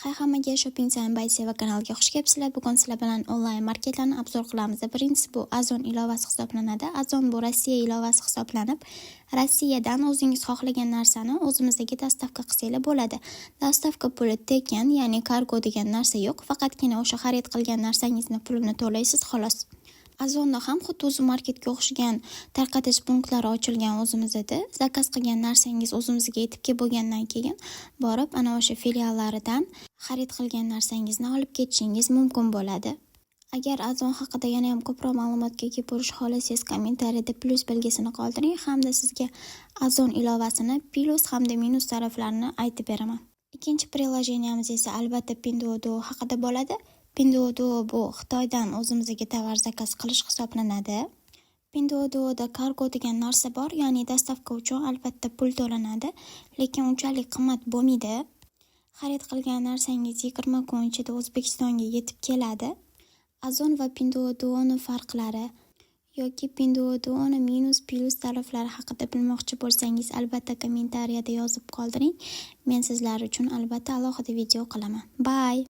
Hay hammaga, Shopping Time by Seva kanaliga xush kelibsizlar. Bugun sizlar bilan onlayn marketlarni обзор qilamiz. Birinchisi bu Ozon ilovasi hisoblanadi. Ozon bu Rossiya ilovasi hisoblanib, Rossiyadan o'zingiz xohlagan narsani o'zimizga доставка qilsanglar bo'ladi. Доставка puli tekin, ya'ni kargo degan narsa yo'q. Faqatgina o'sha xarid qilgan narsangizni pulini to'laysiz, xolos. Ozonda ham xuddi o'zi marketga o'xshagan tarqatish punktlari ochilgan o'zimizda. Заказ qilgan narsangiz o'zimizga yetib kelib bo'lgandan keyin borib, ana o'sha filiallaridan xarid qilgan narsangizni olib ketishingiz mumkin bo'ladi. Agar Ozon haqida yana ham ko'proq ma'lumotga ega bo'lish xohlasangiz, kommentariyada plyus belgisini qoldiring hamda sizga Ozon ilovasini plyus hamda minus taraflarini aytib beraman. Ikkinchi приложения miz esa albatta Pinduoduo haqida bo'ladi. Pinduoduo bu Xitoydan o'zimizga tovar заказ qilish hisoblanadi. Pinduoduoda kargo degan narsa bor, ya'ni доставка uchun albatta pul to'lanadi, lekin unchalik qimmat bo'lmaydi. Xarid qilgan narsangiz 20 kun ichida O'zbekistonga yetib keladi. Ozon va Pinduoduoni farqlari yoki Pinduoduoni minus, plyus taraflari haqida bilmoqchi bo'lsangiz, albatta kommentariyada yozib qoldiring. Men sizlar uchun albatta alohida video qilaman. Bye!